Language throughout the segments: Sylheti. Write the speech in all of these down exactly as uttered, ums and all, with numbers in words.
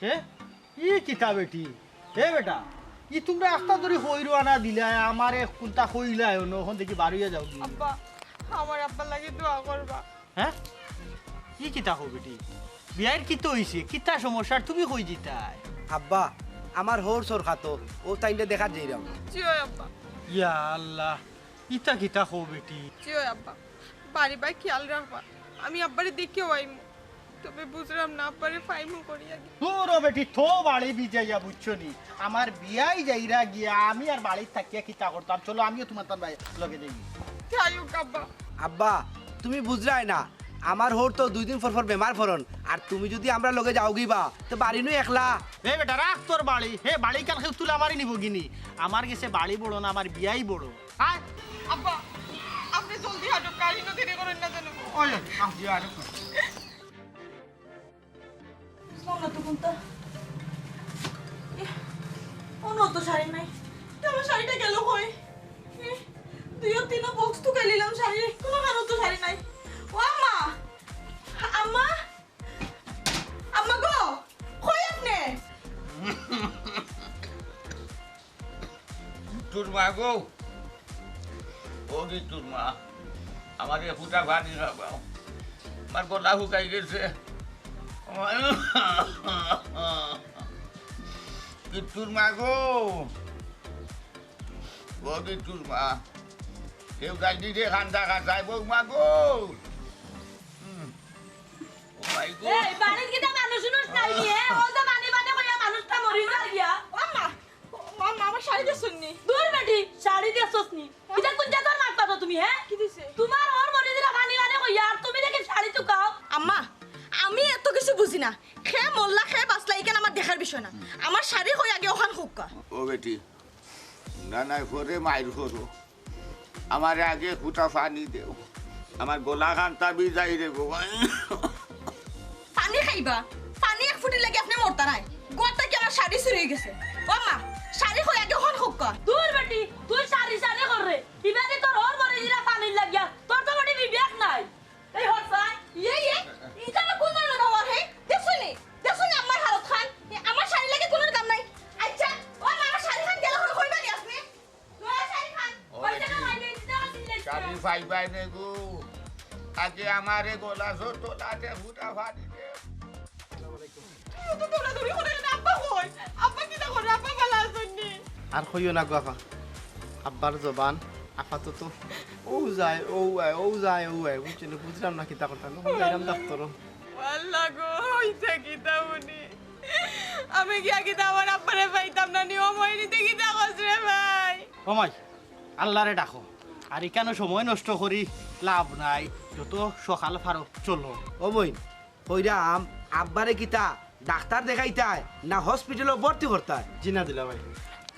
হে, ই কিতা বেটি? হে বেটা, ই তুমরা আস্তা ধরি কই রওয়ানা দিলায়, আমারে কুন্তা কইলায় অনো, অখন দেখি বারইয়া যাওগি। আব্বা, আমার আব্বার লাগি দোয়া করবা। হে, ই কিতা কও বেটি? বিয়াইর কিতা অইছে? কিতা সমস্যা? তুমি কই যিতায়? আব্বা, আমার হউর সরকাতো, অউ তাইনরে দেখাত যাইরাম। জি অয় আব্বা। ইয়া আল্লাহ, ইতা কিতা কও বেটি? জি অয় আব্বা, বাড়ি বায় খিয়াল রাখবা, আমি আব্বারে দেখিয়াউ আইমু। তবে বুঝরাম না আব্বারে পাইমু করি আগে। দূর ও বেটি, থো বাড়ি বিজাইয়া, বুঝছো নি? আমার বিয়াই যাইরা গিয়া, আমি আর বাড়িত থাকিয়া কিতা করতাম? চলো, আমিও তুমার তান বাড়ি লগে যাই। যাই হউক আব্বা। আব্বা, তুমি বুঝরায় না, আমার হউর তো দুইদিন পর পর বেমার পড়ইন, আর তুমি যুদি আমরার লগে যাওগি বা, তে বাড়ি নু একলা। এ বেটা, রাখ তোর বাড়ি। হে, বাড়ি কাল কেউ তুলা মারি নিবো গিনি। আমার গেছে বাড়ি বড় না, আমার বিয়াই বড়। আয়। আব্বা, আপনে জলদি হাঁটো, গাড়ি নু দেরি করইন না যেন। ওই, আহ, দিয়া হাঁটো। বুঝলাম না তো কুন্তা। এহ, অনো তো শাড়ি নাই। তে আমার শাড়িটা গেল কই? এহ, দুইও তিনও বক্স তুকাইলিলাম শাড়ি, কুনুখানো তো শাড়ি নাই। ও আম্মা, আম্মা, আম্মা গো, কই আপনে? তোর মা গো, ও কি তোর মা? আমারে ফুটা পানি খাবাও, আমার গলা হুকাই গেছে। কি তোর মা গো, ও কি তোর মা? কেউ যাইনি রে খান্দা খাতায়, বউ মা গো। হুম। ও মাই গো। এই, বাড়ির কিতা মানুষ উনুষ নাই নি, হে? ও তো পানি পানি কইয়া মানুষটা মরি যার গিয়া। ও মা, ও মা, মা, আমার শাড়ি দেছইন নি? দূর বেটি, শাড়ি দেছস নি? ইটা কুন জাতর মাত মাতো তুমি, হে? কি দিছে? তুমার হউর মরি যিরা পানি পানি কইয়া, আর তুমি দেখি শাড়ি তুকাও। আম্মা, আমি এত কিছু বুঝি না। কে মরলা, কে বাঁচলা, ইখান আমার দেখার বিষয় না। আমার শাড়ি কই আগে অখান কউক্কা। ও বেটি, না, না, পরে মাইর করো। আমারে আগে ফুটা পানি দেও। আমার গলা খান্তা বিজাই রে গো। পানি খাইবা? পানি এক ফুটির লাগি আপনে মরতা নায়। ঘর থাকি আমার শাড়ি চুরি অই গেছে। ও মা, শাড়ি কই আগে অখান কউক্কা। দূর বেটি, তুই শাড়ি শাড়ি কররে। ইবাদি তোর হউর মরি যিরা পানির লাগিয়া। তোর তো বেটি বিবেক নাই। এই হরফা, ইয়ে, ইয়ে, ইটা আবার কুন ধরনের ব্যবহার, হে? দেখছইন নি? দেখছইন নি আম্মার হালত খান? এ, আমার শাড়ি লাগি কুনু দাম নাই। আচ্ছা, ও মা, আমার শাড়ি খান গেল কই, কইবা নি আপনে? লয়া শাড়ি খান। ও কইছে না, বেটি, মাইরে দিতে আমার দিলে শাড়ি পাইবায় নে গো। আগে আমারে গলাছর তলাতে ফুটা পানি দে। তুই তো দৌড়াদৌড়ি করে এনে আব্বা কই? আব্বা কিতা করে? আব্বা ভালা আছইন নি? আর কইও না গো আফা, আব্বার জবান আপাতত অউ যায়, অউ আয়, অউ যায়, অউ আয়, বুঝছো নি? বুঝরাম না কিতা করতাম, অউ যাইরাম ডাক্তারো। আল্লাহ গো, ইতা কিতা হুনি? আমি গিয়া কিতা আমার আব্বারে পাইতাম না নি? ও মাই, ইতা কিতা কস রে ভাই? ও মাই, আল্লারে ডাকো। আর ইখানো সময় নষ্ট করি লাভ নাই, যত সকাল পারো চলো। ও বইন, কইরাম, আব্বারে কিতা ডাক্তার দেখাইতায় না হসপিটালো ভর্তি করতায়? জি না দুলাভাই,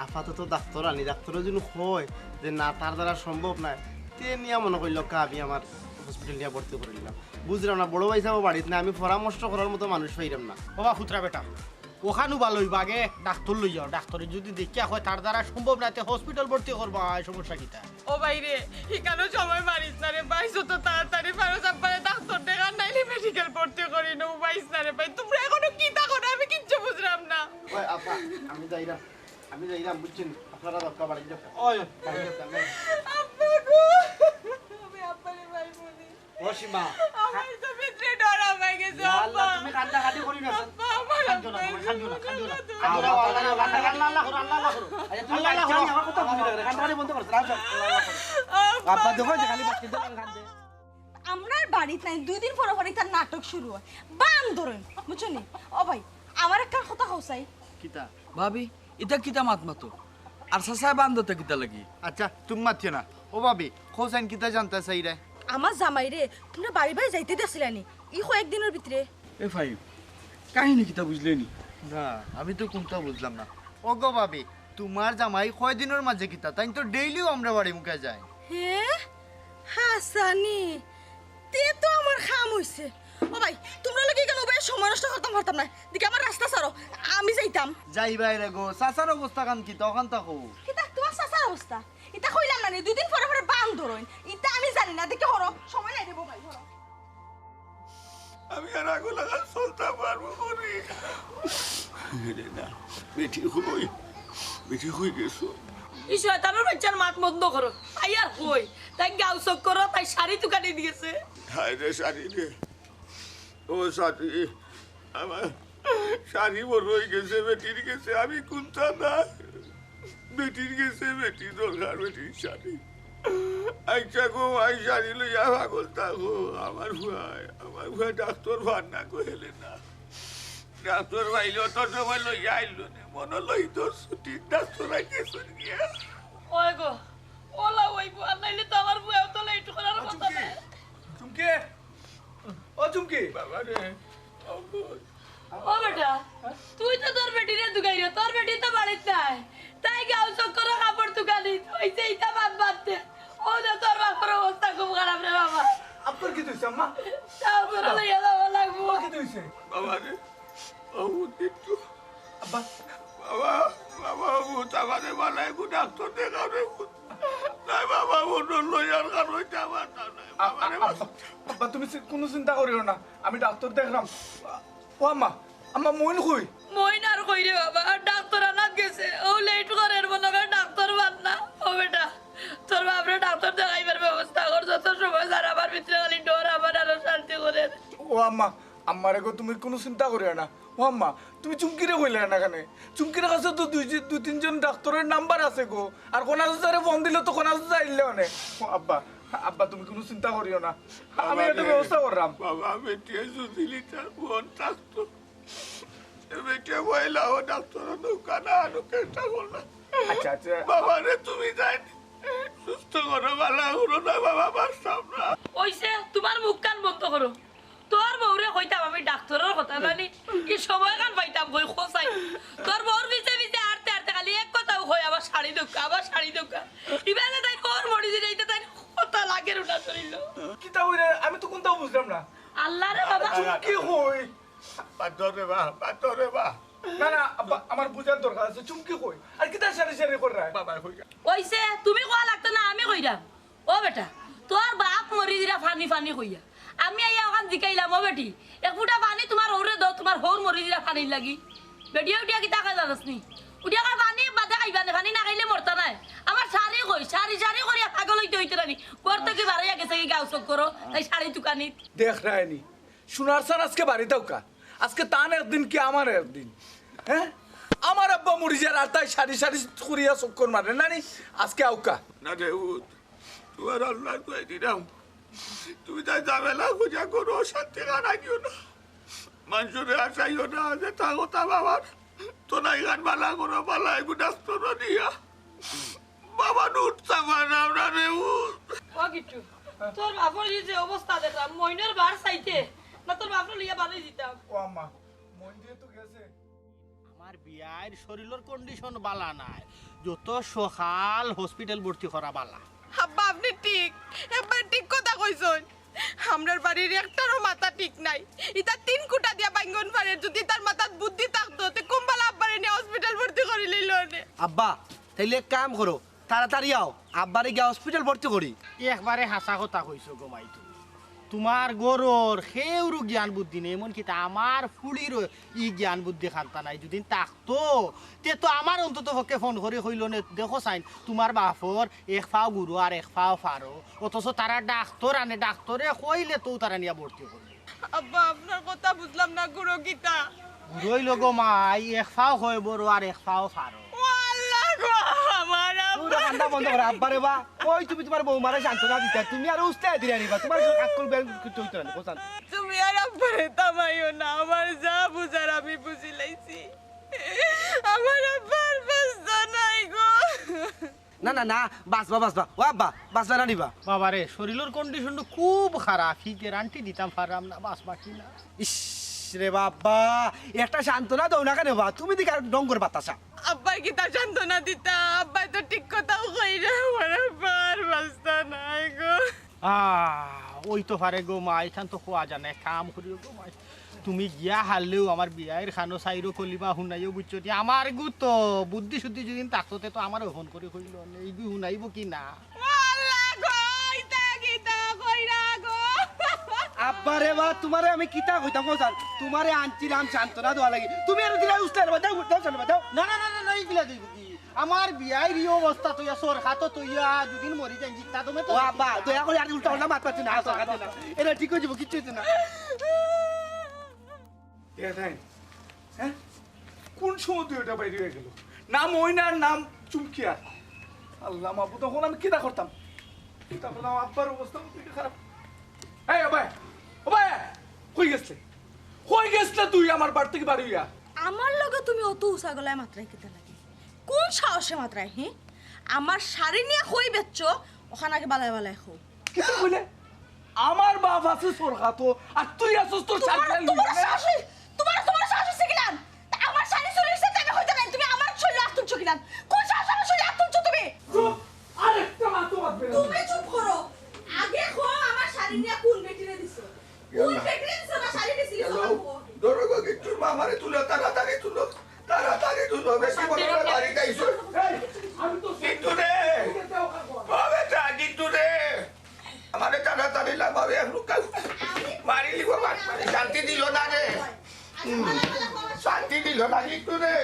আপাতত ডাক্তার আনি, ডাক্তারে যুদি কয় যে না, তার দ্বারা সম্ভব নায়, তে নিয়া মনো করিল কা আমি আমার হসপিটাল নিয়া ভর্তি করিলিলাম। বুঝরাম না, বড় ভাইসাবও বাড়িত নাই, আমি পরামর্শ করার মতো মানুষ পাইরাম না। ও বা ফুতরা বেটা, অখানউ ভালা অইবো, আগে ডাক্তার লই যাও। ডাক্তারে যুদি দেখিয়া কয় তার দ্বারা সম্ভব নায়, তে হসপিটাল ভর্তি করবায়, সমস্যা কিতা? ও ভাইরে, ইখানো সময় মারিস না রে ভাই, যত তাড়াতাড়ি পারস আব্বারে ডাক্তার দেখা, নাইলে মেডিকেল ভর্তি করি না, উবাইস না রে ভাই। তুমরা অখনো কিতা করো, আমি কিচ্ছু বুঝরাম না। ওই আপা, আমি যাইরাম, আমি যাইরাম, বুঝছইন? আপনারা দরকার বাড়ি যাও। ওই, বাড়ি যাও, আমি আব্বা গো, আমি আব্বারে পাইমু নি। ও সীমা। আমার তো ভিতরে ডর হামাই গেছে, ইয়া আল্লাহ, আব্বা। তুমি কান্দাকাটি করি না। আব্বা, আমার কান্দো না, আব্বা কান্দো না, কান্দো না, কান্দো না, আল্লাহ, আল্লাহ, আল্লাহ, আল্লাহ করো, আল্লাহ, আল্লাহ করো। আচ্ছা, তুমি আল্লাহ, আল্লাহ করো। আমার কথা বুঝি না, কান্দাকাটি বন্ধ করো, আল্লাহ, আল্লাহ করো। আব্বা, দেখো যে খালি বাচ্চাদের কান্দে। আমরার বাড়িত নাই, দুই দিন পরে পরে ইতার নাটক শুরু অয়। বান্দরইন, বুঝছো নি? ও ভাই, আমার একটা কথা কও চাই। কিতা? ভাবি, ইতা কিতা মাত মাতো? আর চাচায় বান্দরতা কিতা লাগি? আচ্ছা, তুমি মাতিও না। ও ভাবি, কও চাইন কিতা জানতা চাইরায়? আমার জামাইরে তুমরা বাড়ি বায় যাইতে দিছিলায় নি ই কয়েক দিনর ভিতরে? এ ভাই, কাহিনী কিতা বুঝলে নি? না, আমি তো কুন্তা বুঝলাম না। ও গো ভাবি, তুমার জামাই কয় দিনর মাঝে কিতা? তাইন তো ডেইলিউ আমরার বাড়ি মুখা যাইন। হে? হাছানি? তে তো আমার কাম অইছে। ও ভাই, তুমরার লগে ইখানো উবাইয়া সময় নষ্ট করতাম পারতাম নায়। দেখি আমার রাস্তা ছাড়ো, আমি যাইতাম। যাইবায় রে গো, চাচার অবস্থা খান কিতা, অখান থাকো। কিতা, তুমার চাচার অবস্থা? ইতা কইলাম না নি, দুই দিন পরে পরে বান্দরইন। ইতা আমি জানি না, দেখি হরো, সময় নাই রে বউ ভাই, হরো। আমি আর আগুন লাগাল চলতাম পারমু করি। রে না, বেটি কই? বেটি কই গেছো? ই শয়তানর বাচ্চার মাত বন্ধ করো। তাই আর কই, তাই গাউ চক্করো, তাই শাড়ি তুকানিত গেছে। হায় রে শাড়ি রে, ও শাড়ি, আমার শাড়ি বড় অই গেছে, বেটির গেছে, আমি কুন্তা না। বেটির গেছে, বেটির দরকার, বেটির শাড়ি। আচ্ছা গো, আই শাড়ি লইয়া পাগল থাকো। আমার ফুয়ায়, আমার ফুয়ায় ডাক্তর পার না কইলে না। ডাক্তর পাইলে অত সময় লইয়া আইলো নে। মনো লই তো ছুটি ডাক্তর আইতেছন গিয়া। ওই গো, ওলা ওই গো, আর নাইলে তো আমার ফুয়ায় তো লেট করার কথা না। চুমকি, ও চুমকি। বাবা রে, ও গো। ও বেটা, তুই তো তোর বেটিরে দুগাইরে, তোর বেটি তো বাড়িত নাই। তাই গাউ চক্করো কাপড় তুকানিত, ওই যে ইটা বাদ বাদ দে। ও যে তোর বাপর অবস্থা খুব খারাপ রে বাবা। আপনার কি হইছে আম্মা? তাও তোরা লইয়া যাওয়া লাগবো। আমার কি হইছে? বাবা রে, ও কিন্তু আব্বা, বাবা, বাবা, ও ভূত আমারে বানায় গো, ডাক্তর দেখাও রে ভূত। নাই বাবা, ও লইয়ার কারণ হইতে আমার তা নাই। বাবা রে, বাবা। আব্বা, আব্বা, তুমি চি- কোনো চিন্তা করিও না, আমি ডাক্তর দেখলাম। ও আম্মা, আম্মা, মইন কই? মইন আর কই রে বাবা, আর ডাক্তর আনাত গেছে। ও লেট করের মনে হয়, ডাক্তর পার না। ও বেটা, তোর বাপরে ডাক্তর দেখাইবার ব্যবস্থা কর। যত সময় স্যার আমার ভিতরে খালি ডর, আমার আরো শান্তি করে। ও আম্মা, আম্মারে গো, তুমি কোনো চিন্তা করিও না। ও আম্মা, তুমি চুমকিরে কইলে না কেনে? চুমকির কাছে তো দুই দুই তিনজন ডাক্তরের নাম্বার আছে গো। আর কোন আছে স্যারে ফোন দিলে তো কোন আছে চাইলে অনেক। ও আব্বা, আব্বা, তুমি কোনো চিন্তা করিও না, আমি একটা ব্যবস্থা করলাম। বাবা, বেটিয়ে যদি লিটার ফোন থাকতো, এ বেটিয়ে মহিলা ও ডাক্তর দোকানে আরো চেষ্টা করলাম। আচ্ছা, আচ্ছা। বাবা রে, তুমি যাই সুস্থ করো, বালা করো না বাবা, বাঁচতাম না। ওইছে, তোমার মুখ কান বন্ধ করো। তোর বউরে কইতাম আমি ডাক্তরর কথা জানি, কি সময় কান পাইতাম কই খোঁচাই। তোর বউর পিছে পিছে আড়তে আড়তে খালি এক কথাউ কই, "আমার শাড়ি দোকা, আমার শাড়ি দোকা।" ইবারে তাই কর মরি দিলে, ইতা তাই কথা লাগে রুনা শরীর। কিতা কইরে? আমি তো কোনটাও বুঝলাম না। আল্লাহ রে বাবা। চুমকি কই? বাদ দে রে বা, বাদ দে রে বা। না, না, আব্বা, আমার বুঝার দরকার আছে। চুমকি কই? আর কিতা সারি সারি কররা? বাবা কই গেল? ওইছে, তুমি কওয়া লাগতো না, আমি কইরাম। ও বেটা, তোর বাপ মরি দিরা ফানি ফানি কইয়া। আমি আইয়া ওখান জিকাইলাম, "ও বেটি, এক ফুটা পানি তোমার হৌরে দাও, তোমার হৌর মরি দিরা ফানির লাগি।" বেটিয়ে উঠিয়া কিতা কয় জানোস নি? উঠিয়া কয়, "পানি বাদে খাইবা নে, পানি না খাইলে মরতা নায়।" আমার শাড়ি কই? শাড়ি শাড়ি করিয়া পাগল হইতে হইতে রানি। ঘর থাকি বারইয়া গেছে কি গাউ চক্করো, তাই শাড়ি তুকানিত। দেখ রায়নি, সোনার সান আজকে বাড়িত আউক্কা। আজকে তান একদিন কি আমার একদিন? হ্যাঁ, আমার আব্বা মরি যার আর তাই সারি সারি করিয়া চক্কর মারে না নি? আজকে আউক্কা। না রে ভূত, তোমার আল্লাহ কই দিলাম, তুমি তাই ঝামেলা খুঁজা করো, অশান্তি খানা দিও না, মানুষরে আসাইও না, যে তা কথা বাবার তো নাই গান বালা করো, বালা এগু ডাক্তর দিয়া বাবা নুট চাপা না আমরা রে ভূত। ও গিট্টু, তোর বাপর এই যে অবস্থা দেখলাম, মইনর বার চাইতে না তোর বাপরে লইয়া বাড়ি দিতাম। ও আম্মা, মইন দিয়ে তো গেছে। আমার বিয়াইর শরীরর কন্ডিশন বালা নাই, যত সকাল হসপিটাল ভর্তি করা বালা। আব্বা, আপনি ঠিক, একবার ঠিক কথা কইছইন। আমরার বাড়ির একটারও মাথা ঠিক নাই। ইতা তিন কুটা দিয়া বাইঙ্গন পারে, যদি তার মাথাত বুদ্ধি থাকতো, তে কুম্বালা আব্বারে নিয়া হসপিটাল ভর্তি করি লইল নে। আব্বা, তাইলে এক কাম করো, তাড়াতাড়ি আও, আব্বারে গিয়া হসপিটাল ভর্তি করি। একবারে হাছা কথা কইছো গো মাই তুমি। তোমার ঘরর কেউরও জ্ঞান বুদ্ধি নেই, এমনকি তা আমার ফুড়িরও ই জ্ঞান বুদ্ধি খান্তা নাই। যদি থাকতো, তে তো আমার অন্তত পক্ষে ফোন করি কইল নে, "দেখো চাইন, তোমার বাপর এক পাও গুরু আর এক পাও ফারো।" অথচ তারা ডাক্তর আনে, ডাক্তরে কইলে তো তারা নিয়া ভর্তি করবে। আব্বা, আপনার কথা বুঝলাম না, গুরু কিতা? গুরুই লগো মাই, এক পাও হয় বড় আর এক পাও ফারো। ও আল্লাহ গো, আমার আব্বা। তোরা কান্দা বন্ধ করো, আব্বারে বা। ওই তুমি তোমার বৌমারে সান্ত্বনা দিতা, তুমি আর উস্তায় দিলে আনিবা, তোমার আক্কল বের করতে হইতো না, কোথান? তুমি আর আব্বারে থামাইও না, আমার যা বুঝার আমি বুঝি লাইছি। আমার আব্বার বাঁচতা নাই গো। না, না, না, বাঁচবা, বাঁচবা। ও আব্বা, বাঁচবা না নিবা? বাবারে, শরীরর কন্ডিশন তো খুব খারাপ, কি গ্যারান্টি দিতাম পারলাম না বাঁচবা কি না। ইস রে বাবা, একটা সান্ত্বনা দাও না কেনে বা? তুমি দেখি আর ডঙ্গর বাতাসা। আব্বাই কিতা সান্ত্বনা দিতা? আব্বাই তো ঠিক কথাউ কইরা, আমার আব্বার বাঁচতা নাই গো। আহ, ওই তো পারে গো মা, এখান তো খোয়া জানে, কাম করিও গো মা। তুমি গিয়া হারলেও আমার বিয়াইর খানো সাইরো কলিবা হুনাইও বুঝছো নি? আমার গু তো বুদ্ধি শুদ্ধি যদি থাকতো তে তো আমারও ফোন করে কইল, এইগু হুনাইব কি না? ও আল্লাহ গো, ইতা কিতা কইরা গো? আব্বা রে বা, তুমারে আমি কিতা কইতাম কও ছান? তুমারে আনছিলাম সান্ত্বনা দেওয়ার লাগি, তুমি আরো দিলা উসলে রে বা, যাও, যাও ছান বা, যাও। না, না, না, না, না, ইগুলা দিবো কি? আমার বিয়াইর ই অবস্থা, তুই সর খাতো, তুই আ, দুদিন মরি যাই, জিতা তুমি তো ও আব্বা, দয়া করি আর উল্টা পাল্টা মাত মাতিও না, আর সর খাতো না। এটা ঠিক অই যাইবো, কিচ্ছু অইতো না। এ তাই? হ্যাঁ? কোন সময় তুই এটা বাইরে হয়ে গেল? নাম ওই না, আর নাম চুমকিয়া। আল্লাহ মাবুদ, তখন আমি কিতা করতাম? কিতা করলাম? আব্বার অবস্থা খুবই খারাপ। এই, ওবায়, ওবায়, কই গেছলে? কই গেছলে তুই আমার বাড়ি থাকি বাড়ি হইয়া? আমার লগে তুমি অত উঁচা গলায় মাতরায় কিতা লাগি? কোন সাহসে মাতরায়, হি? আমার শাড়ি নিয়া কই বেচছো, অখান আগে বালায় বালায় কও। কিতা কইলে? আমার বাপ আছে সরকাতো, আর তুই আছস তোর তোমার, শাড়ি তোমার লইয়া। শাশুড়ি, তোমার, তোমার শাশুড়ি শিখিলাম। তা আমার শাড়ি চুরি অইছে, তা আমি কইতে নাই। তুমি আমার শরীরে আত তুলছো কিলান? কোন সাহসে আমার শরীরে আত তুলছো তুমি? চুপ! আরেকটা মাতো মাতবে না। তুমি চুপ করো। আগে কও আমার শাড়ি নিয়া কোন বেটিরে দিছো? কোন বেটিরে দিছো না শাড়ি দিছিলি? হ্যালো? ধরো গো, গিট্টুর মা আমারে তুলো, তাড়াতাড়ি তুলো, তাড়াতাড়ি তুলো, বেশি মনে হয় বাড়িত আইছো। এই, আমি তো গিট্টু রে! ও বেটা, গিট্টু রে! আমারে তাড়াতাড়ি লামাও, এক রুকাল মারি লিবো, মারি, মারি, শান্তি দিল না রে। হুম, শান্তি দিল না গিট্টু রে।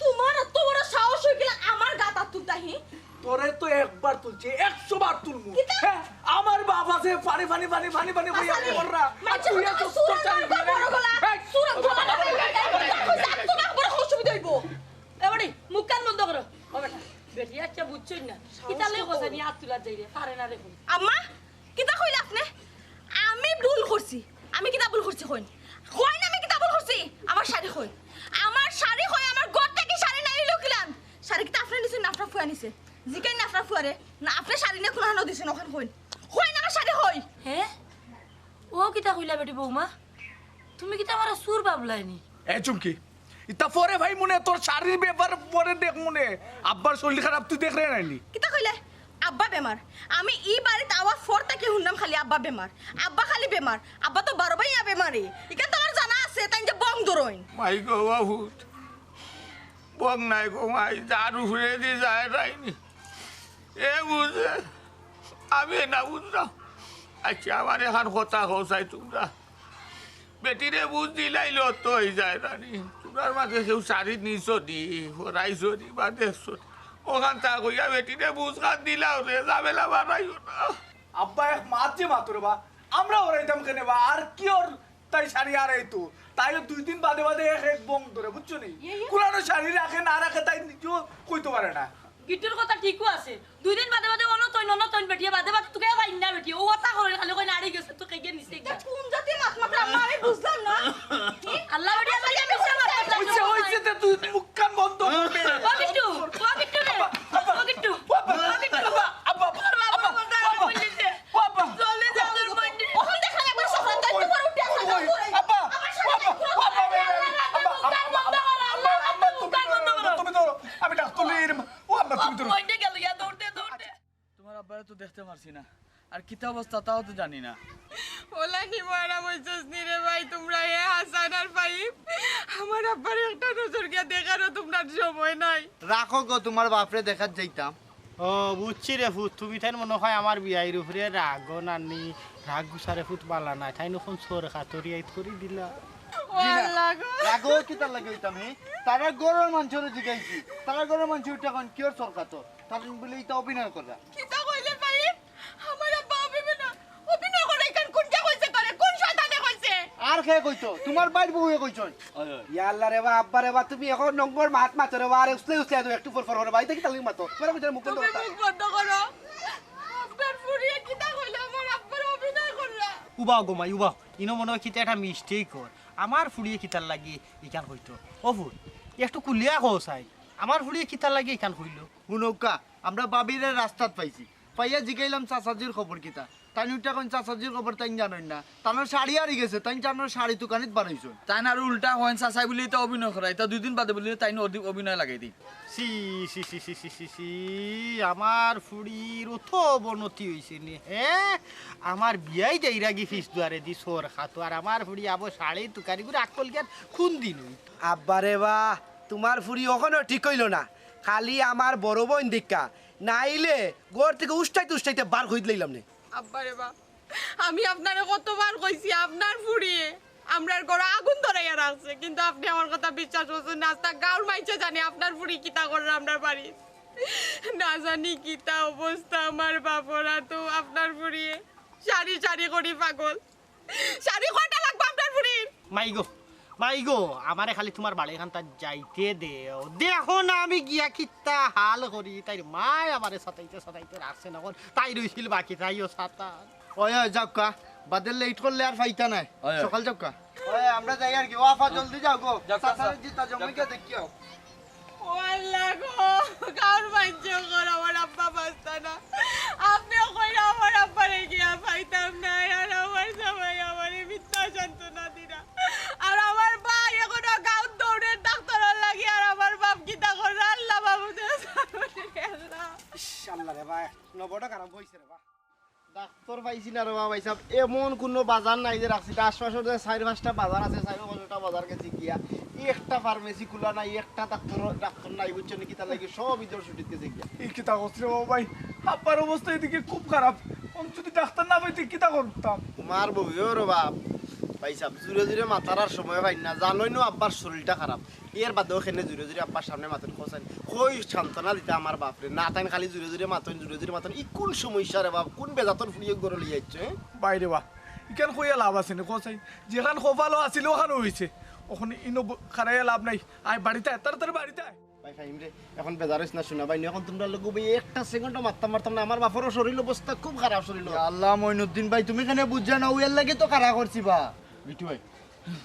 তোমার অত বড় সাহস অই গেল আমার গাত আত তুলতা, হি? তোরে তো একবার তুলছি, একশো বার তুলমু। কিতা? হ্যাঁ, আমার বাপ আছে, পানি, পানি, পানি, পানি, পানি, কইয়া আরে, মররা। আর মানষে তুই কথা এত কয়, সুরার তোর চাকরি বাপ করে। বড় গলা, এই, সুরার গলা, তোমার বড় অসুবিধা অইবো। এ বেটি, মুখ কান বন্ধ করো। ও বেটা, বেটি আচ্ছা বুঝছই না। কিতা লই কথা নিয়া আত তুলাত যাইরে, পারে না দেখো। আম্মা, কিতা কইলা আপনে? আমি ভুল করছি। আমি কিতা ভুল করছি কইন? কইন আমি কিতা ভুল করছি? আমার শাড়ি কই? আমার শাড়ি কই? আমার ঘর থাকি শাড়ি নাইলো কিলান? শাড়ি কিতা আপনে নিছেন না আপনার ফুয়া নিছে? জিকাইন না আপনার ফুয়ারে, না আপনে শাড়ি নিয়া কুনানো দিছেন, অখান কইন। কইন আমার শাড়ি কই? হে? ও কিতা কইলা বেটি বৌমা? তুমি কিতা আমারে চুর ভাবলায়নি? এ চুমকি, ইতা পরে ভাইমুনে, তোর শাড়ির ব্যাপার পরে দেখমুনে। আব্বার শরীর খারাপ তুই দেখরে নাইনি? কিতা কইলে? আব্বা বেমার। আমি ই বাড়িত আওয়ার পর থাকি হুনলাম খালি আব্বা বেমার, আব্বা খালি বেমার। আব্বা তো বারো বাইয়া বেমারি। ইখান তো আমার জানা আছে, তাইন যে বং ধরইন। মাই গো, বাহুত বং নাই গো মাই, যার উপরে দি যায় রাইনি। এ বুঝে, আমি না বুঝলাম। আচ্ছা, আমার এখান কথা কও চাই তোমরা। বেটিরে বুঝ দিলাইলে তো অই যায় রানি। তোমরার মাঝে কেউ শাড়ি নিছো নি, ফরাইছো নি বা দেখছো নি? অখান তা কইয়া বেটিরে বুঝ খান দিলাও রে, ঝামেলা বাড়াইও না। আব্বা এক মাত যে মাতো রে বা, আমরা ওরাইতাম কেনে বা, আর কি ওর তাই শাড়ি আর এই তো, তাইও দুই দিন বাদে বাদে এক এক বং ধরে, বুঝছো নি? ইয়ে, ইয়ে। কুলানো শাড়ি রাখে না রাখে তাই নিজেও কইতে পারে না। গিট্টুর কথা ঠিকও আছে, দুই দিন বাদে বাদে অনো তৈন, অনো তৈন বেটিয়ে বাদে বাদে তোকে পাই না বেটিয়ে, ও কথা করে খালি কই নাড়ি গেছে তো কেগে নিছে এটা। কোন জাতি মাত মাত্র আম্মা আমি বুঝলাম না। আল্লাহ বেটিয়ে আল্লাহ মিছা মাত মাত্র। হইছে, হইছে, তে তুই মুখ কান বন্ধ করবে। ও গিট্টু, ও গিট্টু রে, ও গিট্টু, ও গিট্টু। আব্বা, আব্বা, আব্বা, আব্বা, আব্বা। জলদি যা, তোর বইন। অখন দেখা লাগবে, সকাল তাই তোমার উঠে আসা, ওই, ওই, আব্বা, আব্বা, আব্বা, আব্বা, আব্বা, আব্বা, আব্বা, আব্বা, আব্বা, তুমি ধরো, তুমি ধরো, আমি ডাক তুলি, এরম, ও আব্বা, তুমি ধরো। বইনটা গেল, ইয়া, দৌড় দে, দৌড় দে। তোমার আব্বারে তো দেখতে পারছি না, আর কিতা অবস্থা তাও তো জানি না। ওলা নি মারা বইছস নি রে ভাই, তোমরা এ হাসান আর ফাহিম, আমার আব্বারে একটা নজর গিয়া দেখারও তোমরার সময় নাই। রাখো গো, তোমার বাপরে দেখাত যাইতাম। ও, বুঝছি রে ফুত, তুমি তাইন মনে হয় আমার বিয়াইর উপরে রাগো নানি, রাগ গুছারে ফুত বালা নাই, তাইন অখন সর খাতরি আইত করি দিলা। ও জি না, আল্লাহ গো। রাগো কিতার লাগি অইতাম হে? তারা ঘরর মানষরে জিগাইছি, তারা ঘরর মানষে উঠা কইন কিওর সর খাতো? তারা বলে ইতা অভিনয় করা। কিতা কইলে ভাই? আমার আব্বা অভিনয়, অভিনয় করে ইখান কোনটা কইছে তোরে? কোন শয়তানে কইছে? আর কে কইতো? তোমার বাইর বউয়ে কইছইন। ইয়া আল্লাহ রে বা, আব্বা রে বা, তুমি অখন নঙ্গর মাত মাতো রে বা, আরে উসলে উসলে আদো একটু পর পর করে বা, ইতা কিতা লাগি মাতো? তোমার কইতে মুখ বন্ধ তুমি করতা। মুখ বন্ধ করো। আপনার ফুরিয়ে কিতা কইলো? আমার আব্বার অভিনয় করলা। উবাও গো মাই, উবাও। ইনো মনে হয় কিতা একটা mistake অর। আমার ফুরিয়ে কিতার লাগি ইখান কইতো? ও ফুত, একটু খুলিয়া কও চাই। আমার ফুরিয়ে কিতার লাগি ইখান কইলো? হুনউক্কা, আমরা ভাবিরে রাস্তাত পাইছি। পাইয়া জিগাইলাম চাচাজির খবর কিতা? তাইন উঠা কইন চাচাজির খবর তাইন জানইন না। তানর শাড়ি হারি গেছে, তাইন তানর শাড়ি তুকানিত বারইছইন। তাইন আর উল্টা কইন চাচাই বুলি ইতা অভিনয় করা, ইতা দুই দিন বাদে বুলি তাইন অধি-, অভিনয় লাগাই দেইন। ছি, ছি, ছি, আমার ফুড়ির অত অবনতি অইছে নি, হে? আমার বিয়াই যাইরাগি ফিছ দুয়ারেদি সর খাতো, আর আমার ফুড়ি আবো শাড়ি তুকানি করে আক্কল জ্ঞান কোন দিন অইতো? আব্বা রে বা, তোমার ফুড়ি অখনো ঠিক অইলো না, খালি আমার বড় বইন দেইক্কা, নাইলে ঘর থাকি উষ্টাইতে উষ্টাইতে বার করি দিলাইলাম নে। আব্বা রে বা, আমি আপনারে কতবার কইছি, আপনার ফুড়িয়ে আমরার ঘরো আগুন ধরাইয়া রাখছে, কিন্তু আপনে আমার কথা বিশ্বাস করছইন না। আস্তা গাঁওর মাইনষে জানে আপনার ফুড়ি কিতা করে আমরার বাড়িত। না জানি কিতা অবস্থা আমার বাফর আতো, আপনার ফুড়িয়ে সারি সারি করি পাগল। সারি কয়টা লাগবো আপনার ফুড়ির? মাই গো, মাই গো, আমারে খালি তুমার বাড়িখানতাত যাইতে দেও। দেখো না আমি গিয়া কিতা হাল করি। তাইর মায় আমারে সাতাইতে সাতাইতে রাখছে না, অখন তাই রইছিল বাকি, তাইও সাতা। ওই, ওই, যাউক্কা, বাদে লেট করলে আর পাইতা নায়। ওই, ওই। সকাল যাউক্কা। ওই, আমরা যাই আর কি। ও আফা, জলদি যাও গো। যাউক্কা, চাচারে স্যার। জিতা জমিকে যাউক্কা। দেখিও। ও আল্লাহ গো, গাঁওর মাইনষে কইরা আমার আব্বা বাঁচতা না। আপনেও কইরা আমার আব্বারে গিয়া পাইতাম না, আর আমার জামাই আমারে মিথ্যা সান্ত্বনা দিরা। আর আমার ভাই এখনো গাঁওত দৌড়ের ডাক্তারর লাগি, আর আমার বাফ কিতা কররা আল্লাহ মাবুদে জানে আল্লাহ। ইশ, আল্লাহ রে ভাই, নবটা খারাপ অইছে রে বা। ডাক্তার পাইছি না রে বা ভাইসাব, এমন কুনু বাজার নাই যে রাখছি। আশপাশর যে চাইর পাঁচটা বাজার আছে, চাইর পাঁচটা বাজার গেছি গিয়া, একটা ফার্মেসি খুলা নাই, একটা ডাক্তার, ডাক্তার নাই, বুঝছো নি? কিতার লাগি সব ইদর ছুটিত গেছে গিয়া। ই কিতা কস রে বা ভাই, আব্বার অবস্থা এদিকে খুব খারাপ, অখন যদি ডাক্তার না পাইতে কিতা করতাম? তুমার বউয়েও রে বা ভাইসাব, জুরে জুরে মাতার আর সময় পাইন না, জানোইন নু আব্বার শরীরটা খারাপ। এর বাদেও কেনে জুরে জুরে আব্বার সামনে মাতইন, কও চাইন। কই সান্ত্বনা দিতা আমার বাফরে? না, তাইন খালি জুরে জুরে মাতইন, জুরে জুরে মাতইন। ই কুন সমস্যা রে বাফ? কুন বেজাতর ফুড়িয়ে ঘরো লইয়া আইছো, হে? ভাই রে বা, ইখান কইয়া লাভ আছে নি, কও চাইন? যেখান কপালো আছিল, অখান অইছে। অখন ইনো ব-, খাড়াইয়া লাভ নাই। আয় বাড়িত আয়, তাড়াতাড়ি বাড়িত আয়। ভাই ফাহিম রে, অখন বেজার অইস না, হুনা ভাই, অখন তুমরার লগে ভাই একটা সেকেন্ডও মাততাম পারতাম না। আমার বাফরও শরীর অবস্থা খুব খারাপ, শরীর। ইয়া আল্লাহ, মইনুদ্দিন ভাই, তুমি কেনে বুঝছো না, অউ এর লাগি তো খাড়া করছি বা। বিট্টু ভাই,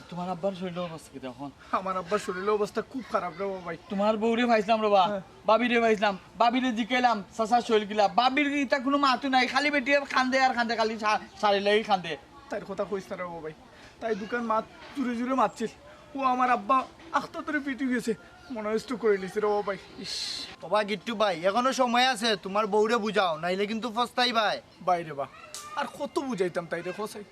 তুমার আব্বার শরীলর অবস্থা কিতা অখন? আমার আব্বার শরীলর অবস্থা খুব খারাপ রে বা ভাই। তুমার বউরে পাইছলাম রে বা, হ্যাঁ। ভাবিরে পাইছলাম, ভাবিরে জিকাইলাম, চাচার শরীল কিলা? ভাবির ইতা কুনু মাতউ নাই, খালি বেটিয়ে কান্দে আর কান্দে, খালি শা-, শাড়ি লাগি কান্দে। তাইর কথা কইস না রে বা ভাই, তাই দুখান মাত জুরে জুরে মাতছিল, অউ আমার আব্বা আখতা ধরি পিটি গেছে, মনে অয় stroke করিলিছে রে বা ভাই। ইশ। ও বা গিট্টু ভাই, এখনো সময় আছে, তুমার বউরে বুঝাও, নাইলে কিন্তু পস্তাইবায়। ভাই রে বা, আর কত বুঝাইতাম তাইরে, কও চাইন?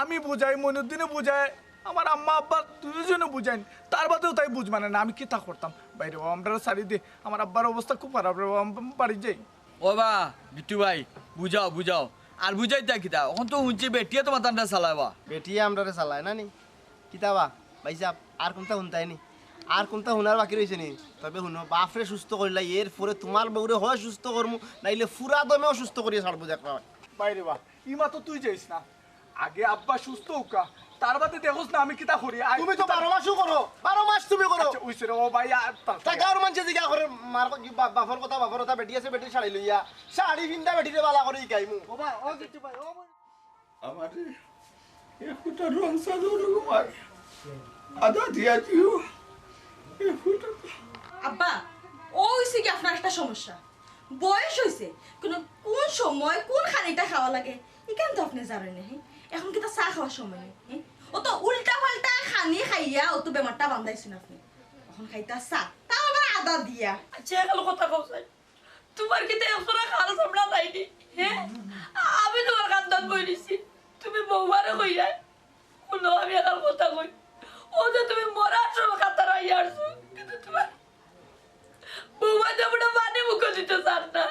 আমি বুঝাই, মইনুদ্দিনে বুঝায়, আমার আম্মা আব্বা দুইজনে বুঝাইন, তার বাদেও তাই বুঝ মানে না, আমি কিতা করতাম? ভাই রে বা, আমরারে ছাড়ি দে, আমার আব্বার অবস্থা খুব খারাপ রে বা, আমি বাড়িত যাই। ও বা, বিট্টু ভাই, বুঝাও, বুঝাও। আর বুঝাইতা কিতা? অখন তো হুনছি বেটিয়ে তুমার তানরে চালায় বা। বেটিয়ে আমরারে চালায় না নি? কিতা বা, ভাইসাব, আর কুনতা হুনতায় নি? আর কুনতা হুনার বাকি রইছে নি? তবে হুনো, বাফরে সুস্থ করিলাই, এরপরে তুমার বউরে হয় সুস্থ করমু, নাইলে ফুরা দমে অসুস্থ করিয়া ছাড়মু, দেখরায়। ভাই রে বা, ইমা তো তুই যাইস না। আগে আব্বা সুস্থ অউক্কা, তার বাদে দেখোস না আমি কিতা করি। আয়, তুমি তো বারো মাসও করো, বারো মাস তুমি করো। আচ্ছা, অইছে রে, ও ভাই, আর তা-, তা গাঁওর মাইনষে জিগা করে, মার ক-, কি বা-, বাফর কথা, বাফর কথা, বেটি আছে, বেটি শাড়ি লইয়া, শাড়ি ফিন্দা বেটিরে বালা করি শিখাইমু। ও ভাই, ও গিট্টু ভাই, ও ভাই। আমারে এক ফুটা রং সাদা রকম আর আদা দিয়া দিও। এক ফুটা। আব্বা, অউ অইছে গি আপনার একটা সমস্যা। বয়স অইছে, কুনু কুন সময় কুন খানিটা খাওয়া লাগে, ইখান তো আপনে জানইন না, হে? অখন কিতা চা খাওয়ার সময় নি, হে? অত উল্টা পাল্টা খানি খাইয়া অত বেমারটা বান্ধাইছইন আপনে। অখন খাইতা চা, তাও আবার আদা দিয়া। আচ্ছা, অখন কথা কও চাইন, তুমার কিতা এক জোড়া খাল চামড়া নাই নি, হে? আমি তুমার কান্দাত বই রইছি, তুমি বউমারে কইরায়। হুনো, আমি অখন কথা কই, অউ যে তুমি মরার সময় কাতার আইয়া আরছো, কিন্তু তুমার বউমায় তো পানি মুখো দিতো চার না।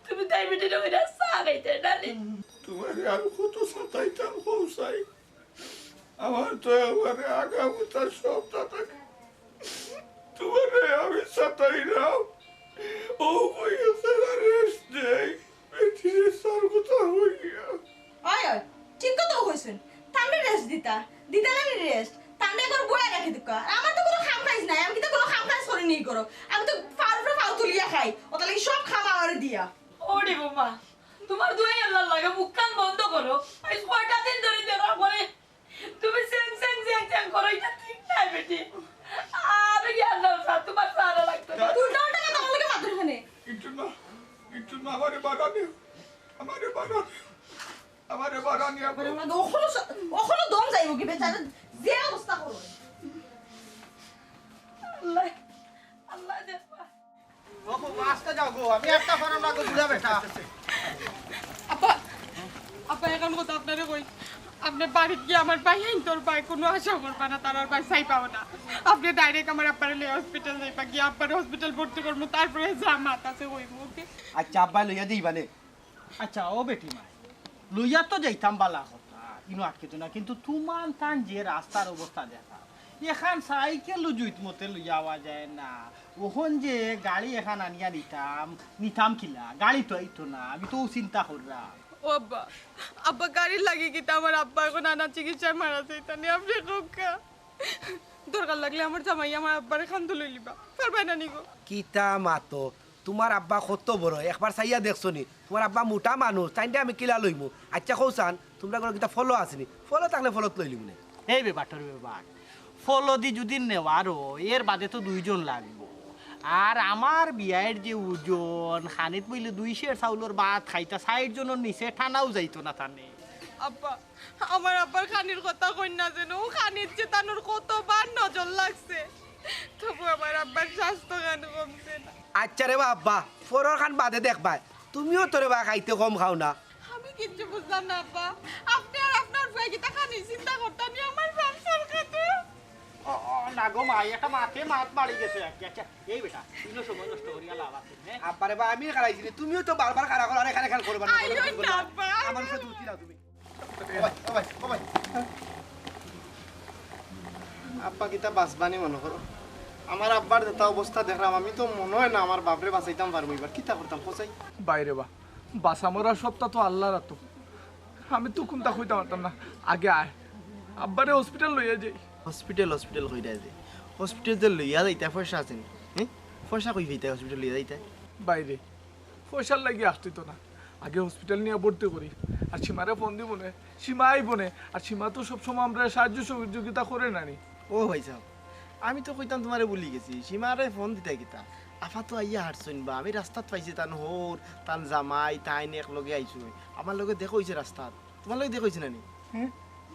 তুমি তাই বেটিরে কইরায় চা খাইতায় না নি? তুমারে আর কত সাতাইতাম, কও চাইন? আমার তো একেবারে আগামুতা সব সাতাই। তুমারে আমি সাতাইরাম। ও কই আছে না, rest দেই। বেটিরে চার কথা কইয়া। ওই, ওই, ঠিক কথা কইছইন। তানরে rest দিতা, দিতা না নি rest? তানরে ঘরো বওয়াই রাখি দিউক্কা। আর আমার তো কুনু কাম কাজ নাই, আমি কিতা কুনু কাম কাজ করি নি ঘরো? আমি তো পাওর উপরে পাও তুলিয়া খাই, অতার লাগি সব কাম আমারে দিয়া। ওরে বাবা, তুমার দুয়াই আল্লার লাগি মুখখান বন্ধ করো। আইজ কয়টা দিন ধরি দেখা করে তুমি চ্যাং চ্যাং চ্যাং চ্যাং করো, ইটা ঠিক নায় বেটি। আমি কি আর না, তুমার সারা লাগতো না। তুই তো ওটা না, আমার লগে মাতুর কেনে। একটু না, একটু না, আমারে বাড়া দিও, আমারে বাড়া দিও। আমারে বাড়া নিয়া আরে, ওখানে, ওখানে দম যাইবো কি বেচারা, যে অবস্থা করো। আল্লাহ, আল্লাহ দেখবা। ও, ও, আস্তে যাও গো, আমি একটা ফারাম না গো, বুড়া বেটা। আপা, আপা, অখন কথা আপনারে কই, আপনে বাড়িত গিয়া আমার ভাইয়াইন্তর বায় কুনু আশা করবা না, তারার বায় চাইবাও না। আপনে direct আমার আব্বারে লইয়া hospital যাইবা, গিয়া আব্বারে hospital ভর্তি করমু, তারপরে যা মাত আছে কইমু, okay? আচ্ছা, আব্বায় লইয়া যাইবা নে। আচ্ছা, ও বেটি মা, লইয়া তো যাইতাম বালা কথা, ইনো আটকিত না, কিন্তু তুমান তান যে রাস্তার অবস্থা দেখা, এখান সাইকেলও জুইত মতে লইয়া আওয়া যায় না। অখন যে গাড়ি এখান আনিয়া নিতাম, নিতাম কিলা, গাড়ি তো আইতো না, আমি তো চিন্তা করলাম। ও আব্বা, আব্বা গাড়ির লাগি কিতা আমার আব্বা অখন আনা চিকিৎসায় মারা যাইতা নি, আপনে কউক্কা। দরকার লাগলে আমার জামাই আমার আব্বারে কান্দো লইলিবা, পারবায় না নি গো? কিতা মাতো, তুমার আব্বা কত বড়, একবার চাইয়া দেখছো নি? তুমার আব্বা মোটা মানুষ, তাইনরে আমি কিলা লইমু? আচ্ছা কও চাইন, তুমরার ঘরো কিতা ফলো আছে নি? ফলো থাকলে ফলোত লইলিমু নে। এই বেবাটর বেবাট, ফলো দি যুদি নেওয়ারও, এর বাদে তো দুইজন লাগবো। আর আমার বিয়াইর যে ওজন, খানিত বইলে দুই সের চাউলর ভাত খাইতা, চাইর জনর নিচে টানাও যাইতো না তানে। আব্বা, আমার আব্বার খানির কথা কইন না যেন, অউ খানিত যে তানুর কতবার নজর লাগছে, তবু আমার আব্বার স্বাস্থ্যখান কমছে না। আচ্ছা রে বা আব্বা, ফরর খান বাদে দেখবায়, তুমিও তো রে বা খাইতে কম খাও না। আমি কিচ্ছু বুঝলাম না আব্বা, আপনে আর আপনার ফুয়ায় কিতা খানির চিন্তা করতা নি আমার ব্যবসার খাতে? ও, ও, না গো মাই, একটা মাতে মাত মারি গেছে আর কি। আচ্ছা, এই বেটা, ইনো সময় নষ্ট করিয়া লাভ আছে, হ্যাঁ? আব্বারে বা আমি খারাইছি নি, তুমিও তো বারবার খারা করো, আরে খারা খান করবা না, আইও করবা না, না। আব্বা, আমার উপরে দুঃখী না তুমি। ও ভাই, ও ভাই, ও ভাই। আব্বা কিতা বাঁচবা নি মনো করো? আমার আব্বার যেতা অবস্থা দেখরাম, আমি তো মনো অয় না আমার বাপরে বাঁচাইতাম পারমু ইবার। কিতা করতাম, কও চাই? বাইরে বা, বাঁচা মরা সবটা তো আল্লার আতো। আমি তো কুনতা কইতাম পারতাম না। আগে আয়, আব্বারে হসপিটাল লইয়া যাই। হসপিটাল, হসপিটাল কইরা যে, হসপিটাল যে লইয়া যাইতা পয়সা আছে নি? হ্যাঁ? পয়সা কই পাইতা হসপিটাল লইয়া যাইতা? বাইরে, পয়সার লাগি আটকিত না। আগে হসপিটাল নিয়া ভর্তি করি, আর সীমারে ফোন দিমু নে, সীমা আইবো নে। আর সীমা তো সবসময় আমরারে সাহায্য সহযোগিতা করে না নি? ও ভাইসাব, আমি তো কইতাম তুমারে ভুলি গেছি, সীমারে ফোন দিতায় কিতা? আফা তো আইয়া হারছইন বা, আমি রাস্তাত পাইছি তান হউর, তান জামাই, তাইন একলগে আইছইন। আমার লগে দেখা অইছে রাস্তাত, তুমার লগে দেখা অইছে না নি? হ্যাঁ,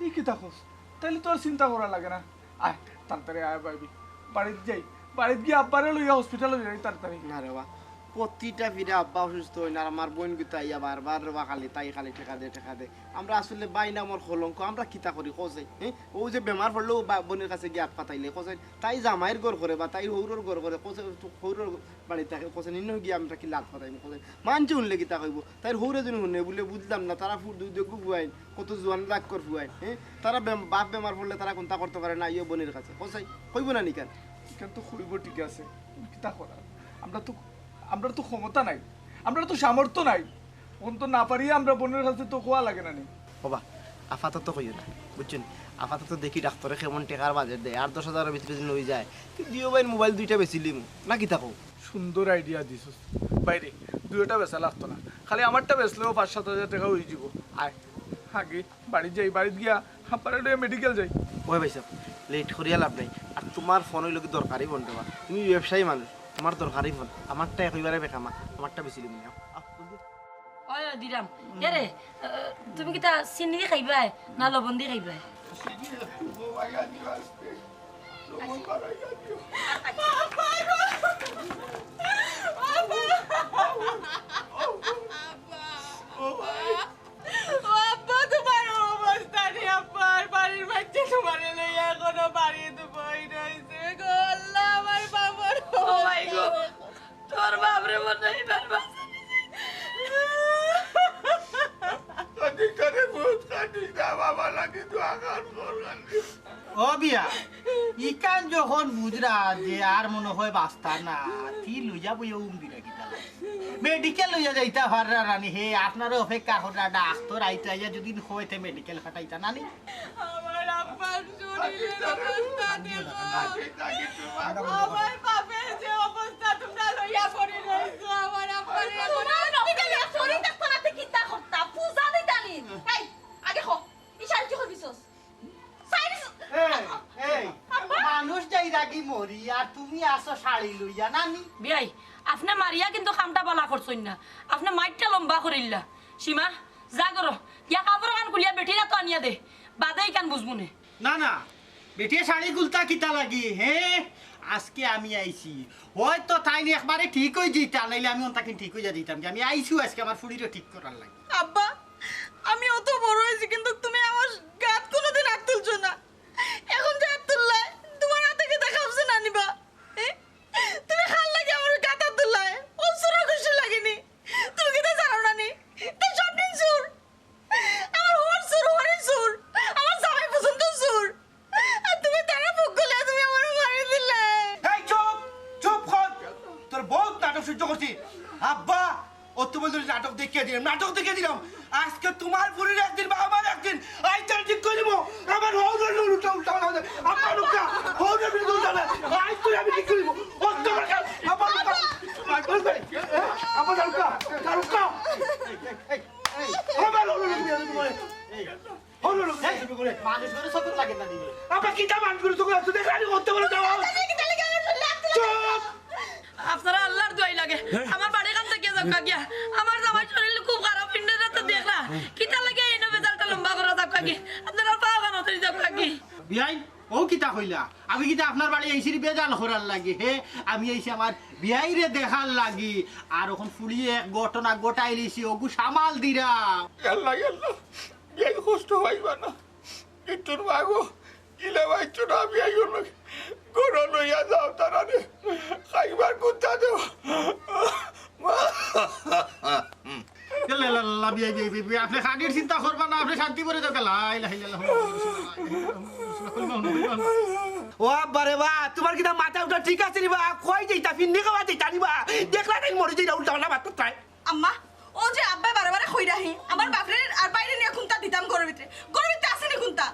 ই কিতা কস? তাইলে তো আর চিন্তা করা লাগে না। আয়, তাড়াতাড়ি আয় ভাইবি, বাড়িত যাই, বাড়িত গিয়া আব্বারে লইয়া হসপিটালো যাই তাড়াতাড়ি। না রে বা, প্রতিটা ফিরা আব্বা অসুস্থ অইন আর আমার বইন গুতা আইয়া বারবার রে বা খালি তাই খালি টেকা দে, টেকা দে। আমরা আসলে ভাই নামর কলঙ্ক, আমরা কিতা করি কও চাই? হ্যাঁ, অউ যে বেমার পড়লেও বা-, বইনর কাছে গিয়া আত পাতাইলে কও চাই, তাই জামাইর ঘর করে বা তাই হউরর ঘর করে কও চাই, হউরর বাড়িত থাকে কও চাই, ইনো গিয়া আমরা কিলা আত পাতাইমু কও চাই? মানষে হুনলে কিতা কইবো? তাইর হউরে যদি হুনে বুলে বুঝলাম না, তারা ফুর দুই দুগু ফুয়াইন, কত জুয়ান লাক্কর ফুয়াইন, হ্যাঁ? তারা বেম-, বাপ বেমার পড়লে তারা কুনতা করতো পারে না, আইও বইনর কাছে। কও চাই, কইবো না নি কেনে? ইখান তো কইবো, ঠিক আছে, কিতা করার? আমরা তো, আমরা তো ক্ষমতা নাই, আমরা তো সামর্থ্য নাই। অখন তো না পারিয়া আমরা বইনর কাছে তো কওয়া লাগে না নি? ও বা, আপাতত কইও না, বুঝছো নি? আপাতত দেখি ডাক্তরে কেমন টেকার বাজেট দেয়, আট দশ হাজারর ভিতরে যদি অই যায়, তে দুইও ভাইর মোবাইল দুইটা বেচিলিমু, না কিতা কও? সুন্দর আইডিয়া দিছস। বাইরে, দুইওটা বেচা লাগতো না, খালি আমারটা বেচলেও পাঁচ সাত হাজার টেকা অই যিবো। আয়, আগে বাড়িত যাই, বাড়িত গিয়া আব্বারে লইয়া মেডিকেল যাই। ওই ভাইসাব, লেট করিয়া লাভ নাই। আর তুমার ফোন অইলো কি দরকারি ফোন রে বা, তুমি ব্যবসায়ী মানুষ, তুমার দরকারি ফোন, আমারটা একেবারে বেকামা, আমারটা বেচিলিমু নে। আও, আও, জলদি আও। ওই, ওই, দিরাম। এ রে, আহ, তুমি কিতা চিনি দি খাইবায় না লবণ দি খাইবায়? ও আব্বা, তুমার অবস্থা নি আব্বা, আর বাড়ির মাঝে তুমারে লইয়া এখনো বাড়িত বই রইছে গো। আল্লাহ, আমার বাবার ও মাই গো, তোর বাপরে মনে হয় এবার বাঁচানি। কান্দিস না রে পুত, কান্দিস না, বাবা লাগি দোয়া কর, কর, কান্দিস। ও বিয়া, ইখান যখন বুঝরা যে আর মনে হয় বাঁচতা না, তি লইয়া বইয়া উম দিরা কিতা লাগি? মেডিকেল লইয়া যাইতা পাররা না নি, হে আপনারে অপেক্ষা কররা, ডাক্তর আইতা আইয়া যদি কয় তে মেডিকেল ফাটাইতা না নি? আমার আব্বার শরীরের অবস্থা দেখো। আমার বাপের যে অবস্থা তুমরা লইয়া পড়ি রইছো, আমার আব্বারে তুমার অপেক্ষা শরীর দেখতা না তে কিতা করতা? পূজা দিতা নি? এই, আগে ক, ই শাড়ি কি করবিছস? এই, এই, মানুষ যাইরাগি মরি, আর তুমি আছো শাড়ি লইয়া, না নি? বিয়াই, আপনে মারিয়া কিন্তু কামটা বালা করছইন না। আপনে মাইরটা লম্বা করিল্লা। সীমা, যা করো, গিয়া কাপড় খান খুলিয়া বেটির আতো আনিয়া দে, বাদে ইখান বুঝমু নে। না, না, বেটিয়ে শাড়ি খুলতা কিতা লাগি, হে? আজকে আমি আইছি, হয়তো তাইন একবারে ঠিক অই যিতা, নাইলে আমি অন্তাকিন ঠিক অইয়া যিতাম। আমি আইছি আজকে আমার ফুড়িরে ঠিক করার লাগি। আব্বা, আমি অত বড় অইছি, কিন্তু তুমি আমার গাত কুনুদিন আত তুলছো না। এখন যে আত তুললায়, তুমার আতে কিতা কাঁপছে না নি বা? এ? তুমি কার লাগি আমার গাত আত তুললায়? অউ চুরর গুষ্টির লাগি নি? তুমি কিতা জানো না নি? তে সব দিন চুর। নাটক দেখিয়া দিলাম, নাটক দেখিয়া দিলাম। আজকে তুমার ফুরির একদিন বা আমার একদিন, আইজ তার ঠিক করিমু। আমার হউরর লগে উল্টা উল্টা বানা হইছে। আব্বা লুকা, হউরর লগে উল্টা বানা। আইজ তোরে আমি ঠিক করিমু। ও তোমার কাছে, আব্বা লুকা। আব্বা লুকা, আব্বা লুকা। আমার হউরর লগে উল্টা বানা। হলো, হলো, হলো। মানুষ করে চকুত লাগে না দিবে। আবার কিতা মানুষ করে চকুত লাগে? তুই দেখলি আমি করতে পারো, যাও। চুপ! আপনারা আল্লাহর দোয়াই লাগে। আমার বাড়ি কান থেকে যাও কাকিয়া। আমার জামাই শরীর খুব খারাপ, পিন্ডের রাতে দেখলা। কিতা লাগে এই নবে জালটা লম্বা করা যাও কাকি। আপনারা পাও কান হতে যাও কাকি। বিয়াই, ও কিতা কইলা? আমি কিতা আপনার বাড়ি আইছি রে বেজাল করার লাগি? হে, আমি আইছি আমার বিয়াইরে দেখার লাগি। আর অখন ফুড়িয়ে এক ঘটনা ঘটাই লিছি, ওগু সামাল দিরা। আল্লাহ, আল্লাহ। বিয়াই কষ্ট পাইবা না। কিন্তুর মাগো, গিলা বাইচ্চ না বিয়াই হলো। ঘরো লইয়া যাও তারারে। খাইবার কুন্তা দেও। লা, লা, লা, লা, বিয়াই, বিয়াই, বিয়াই, বিয়াই, আপনে খানির চিন্তা করবা না, আপনে শান্তি করে যাও। লা ইলাহা ইল্লাল্লাহ, মুহাম্মাদুর রাসূলুল্লাহ, মুহাম্মাদুর রাসূলুল্লাহ, কলমা হুনো, কলমা হুনো। ও আব্বা রে বা, তুমার কিতা মাথা উঠা ঠিক আছে নি বা? কই যাইতা, ফিন্নি খাওয়া যাইতা নি বা? দেখলা নাই মরে যাইরা উল্টা পাল্টা মাত করতায়। আম্মা, ও যে আব্বায় বারে বারে কইরা হি, আমার বাপরে আর বাইরে নিয়া কুন্তা দিতাম ঘরর ভিতরে। ঘরর ভিতরে আছে নি কুন্তা?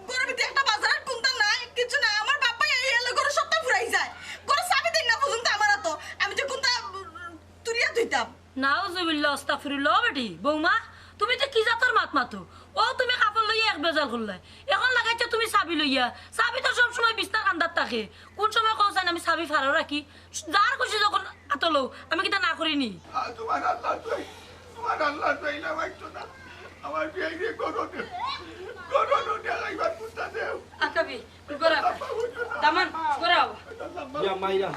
ঘরর ভিতরে একটা বাজারের কুন্তা নাই, কিচ্ছু নাই। আমার বাপ্পায় এই এলে ঘরর সবটা ফুরাই যায়। ঘরর চাবি দেইন না পর্যন্ত আমার আতো। আমি যে কুন্তা, উম, তুলিয়া থইতাম। নাউজুবিল্লাহ, আস্তাগফিরুল্লাহ। ও বেটি, বৌমা, তুমি তো কি জাতর মাত মাতো? ও তুমি কাপড় লইয়া এক বেজাল করলায়। অখন লাগাইছো তুমি চাবি লইয়া। চাবি তো সব সময় বিছনার কান্দাত থাকে। কুন সময় কও চাইন আমি চাবি ফাড়াও রাখি? যার খুশি যখন আতো লও, আমি কিতা না করি নি? আ, তুমার আল্লাহ তুই, তুমার আল্লাহ তুই না বাইচ্চ না। আমার বিয়াইরে ঘরো দে, ঘরো দে, খাইবার কুন্তা দেও। আকাবি, ঘরো আ। দামান, ঘরো আ। ইয়া মাইরা।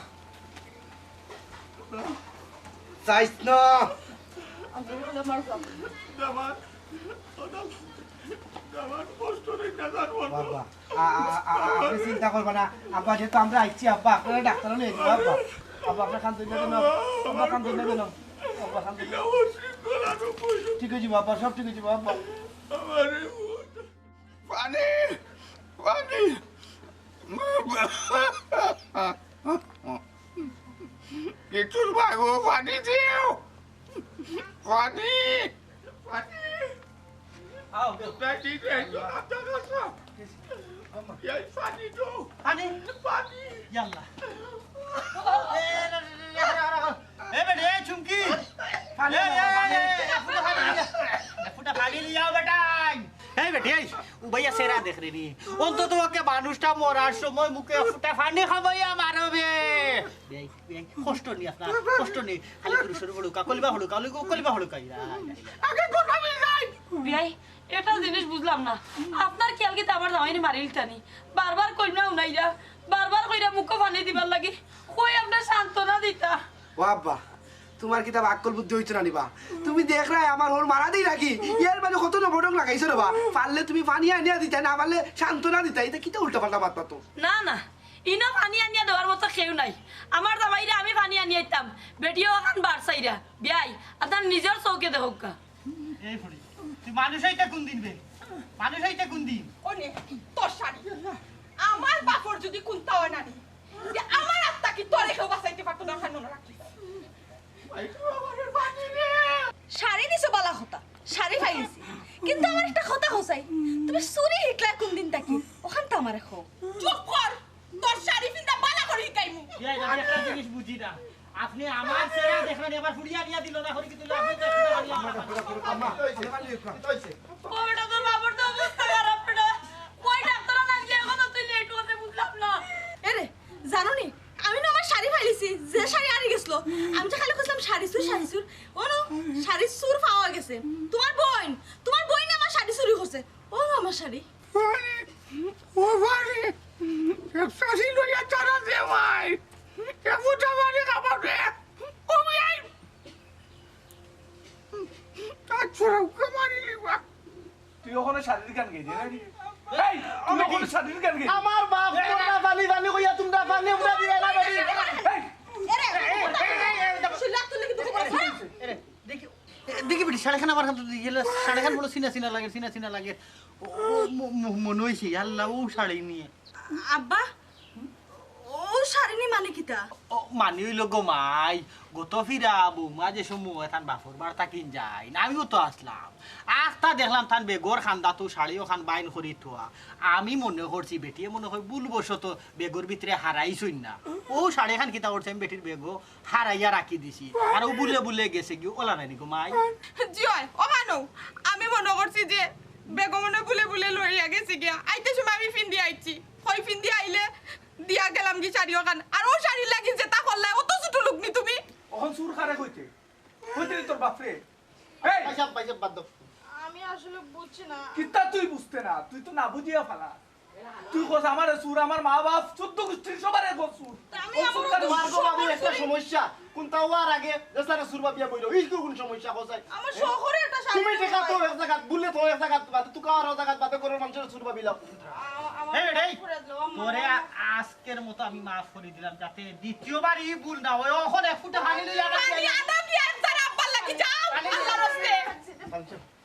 চাইছ না। দামান, দামান, কষ্ট নেই, দামান, বলো। বাবা, আ, আ, আ, আ, আপনি চিন্তা করবা না। আব্বা, যেহেতু আমরা আইছি, আব্বা, আপনারা ডাক্তারও নিয়ে যাবো, আব্বা। আব্বা, আপনার কান ধরলে কেন? আব্বা, কান ধরলে কেন? আব্বা, কান ধরলে। ঠিক হয়ে যাবো, আব্বা, সব ঠিক হয়ে যাবো, আব্বা। পানি, পানি। কিন্তুর মাগো, পানি দেও। পানি, পানি। আও, দেও। পানি দেও, আব্বা। এই পানি দেও। পানি? পানি। ইয়াল্লা। এ, রে, রে, রে, রে, রে, রে। এ বেটি, এই চুমকি। পানি এ, আনো, এ, পানি। এ, এ, ফুটা পানি লিয়া। ফুটা পানি লিয়াও বেটাই। এই বেটি, এই, উবাইয়া চেরা দেখ রে নি। অন্তত ওকে মানুষটা মরার সময় মুখে ফুটা পানি খাবাইয়া মারবে। বেই, বেই, কষ্ট নেই আপনার, কষ্ট নেই। খালি পুরুষের হড়ুকা, কলিবা হড়ুকা, কলিবা হড়ুকা। আগে কথা বল যাই। বিয়াই, এটা জিনিস বুঝলাম না। আপনার খেয়াল কিতা আমার জামাইরে মারিলিতা নি? বারবার কইনা উনাইরা, বারবার কইরা মুখো পানি দিবার লাগি। কই আপনার সান্ত্বনা দিতা? ও আব্বা, তুমার কিতা আক্কল বুদ্ধি হইতো না নি বা? তুমি দেখরায় আমার হউর মারা দেই নাকি? এর মানে কত নবটক লাগাইছো রে বা। পারলে তুমি পানি আনিয়া দিতায়, না পারলে সান্ত্বনা দিতায়। ইতা কিতা উল্টা পাল্টা মাত মাতো? না, না, ইনো পানি আনিয়া দেওয়ার মতো কেউ নাই। আমার জামাইরে আমি পানি আনিয়া দিতাম, বেটিও অখান বার চাইরা। বিয়াই, আপনার নিজর চউখে দেখউক্কা। এই ফুড়ি, তুই মানুষ হইতে কোন দিন বে? মানুষ হইতে কোন দিন? ওনে, তোর শাড়ি। আমার বাপর যদি কুন্তা হয় না নি, যে আমার আত্মা কি তোরে কেউ বাঁচাইতে পারতো না, ওখানে মনে রাখিস। শাড়ি দিছো বালা কথা, শাড়ি পাইলিছি, কিন্তু আমার একটা কথা কও চাই, তুমি চুরি হিকলা কোন দিন থাকি? ওখান তো আমারে কও। চুপ কর, তোর শাড়ি ফিন্দা বালা করি হিকাইমু। এই, আমি একটা জিনিস বুঝি না, আপনি আমার চেহারা দেখলেন, এবার ফুড়িয়া নিয়ে দিল না, হরি কি দিল, আপনি তো একটা বাড়ি আমার। আম্মা, ওটা বালি একটু, ওটা হইছে। ও বেটা, তোর বাবার তো অবস্থা খারাপ বেটা। কই ডাক্তার না গিয়ে এখনো তুই লেট করতে বুঝলাম না। এরে, জানো নি, আমি না আমার শাড়ি পাইলিছি, যে শাড়ি আরি গেছিল। আমি যে খালি কইছিলাম শাড়ি চুর, শাড়ি চুর। ও নো, শাড়ি চুর পাওয়া গেছে। তোমার বোন, তোমার বোন আমার শাড়ি চুরি করছে। ও আমার শাড়ি। ও বাড়ি, এক শাড়ি লইয়া তারা যে ভাই, এ বুঝা বাড়ি খাবার রে। ও ভাই, তার ছোড়া উকে মারি লিবা। তুই ওখানে শাড়ির গান গেলি না? এই, তুই ওখানে শাড়ির গান গেলি? আমার বাপ তোমরা পানি পানি কইয়া তোমরা পানি উঠা দিবে না বেটি। এই, এরে, এই, এই, এই, এই, এই, শুনলাম তুই নাকি দুঃখ করেছ, হ্যাঁ? এরে, দেখি, এ, দেখি বেটি, শাড়িখান আমার কাছে দিয়ে গেলে, শাড়িখান বড় চিনা চিনা লাগে, চিনা চিনা লাগে। ও, ও, ম-, ম-, মনে হইছে, আল্লাহ, ও শাড়ি নিয়ে। আব্বা, ও শাড়ি নি মানে কিতা? ও, মানি অইলো গো মাই, গত ফিরা বৌমা যে সময় তান বাপর বাড়ি থাকি যাইন, আমিও তো আছলাম। আস্তা দেখলাম তান বেগর কান্দাত শাড়ি অখান বাইন করি থোয়া। আমি মনে করছি বেটিয়ে মনে অয় ভুলবশত বেগর ভিতরে হারাইছইন না। অউ শাড়িখান কিতা করছি, আমি বেটির বেগো হারাইয়া রাখি দিছি। আর অউ ভুলে ভুলে গেছে গি, অলা নায় নি গো মাই? জি অয়, ও মানু, আমি মনে করছি যে বেগো মনে অয় ভুলে ভুলে লইয়া গেছে গিয়া। আইতে সময় আমি ফিন্দি আইছি, কই ফিন্দি আইলে দিয়া গেলাম গি শাড়ি অখান। আর অউ শাড়ির লাগি যেতা করলায়, অত ছোট লোক নি তুমি? অখন চুর কারে কইতে? কইতে নি তোর বাপরে? এই! ভাইসাব, ভাইসাব, বাদ দেও। আমি আসলে বুঝছি না। কিতা তুই বুঝতে না? তুই তো না বুঝিয়া ফালা। তুই কস আমারে চুর, আমার মা বাপ, চৌদ্দ গুষ্টির সবারে কস চুর। তা আমি অউ চুর আমার কারে তোমার গো ভাবি একটা সমস্যা। কুন্তা অওয়ার আগে যে সারে চুর ভাবিয়া বইলো, ই কুন সমস্যা কস? আমার শহরে একটা শাড়ি তুমি টেকা তো এক জাগাত, বুলে তো এক জাগাত, বাদে তুকা আর এক জাগাত, বাদে ঘরর মানষরে চুর ভাবিলাও। আ-, আমার এই বেটা, এই, করে দিলো, আমার তোরে আ-, আজকের মতো আমি মাফ করি দিলাম, যাতে দ্বিতীয়বার ই ভুল না অয়। অখন এক ফুটা পানি লইয়া পানি আনো কি আর তার আব্বার লাগি যাও, পানি লইয়া আল্লাহর রাস্তে।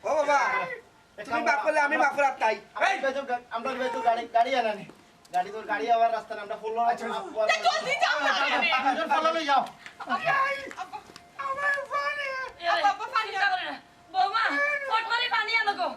ও বাবা, তুমি মাফ করলে আমি মাফ করার তাই। আমরা এই! বেজো গা-, আমরা বেজো গাড়ি, গাড়ি আনানি। গাড়ি তোর গাড়ি আবার রাস্তা না, আমরা ফলো আচ্ছা। আপ-, তে জলদি যাও না, রে। আমরা ফলো লই যাও। আব্বা, আব্বা, আমার পানি। এ, আব্বা, আব্বা, পানি চিন্তা আনো। করে না। বৌমা, ফট করে পানি আনো গো।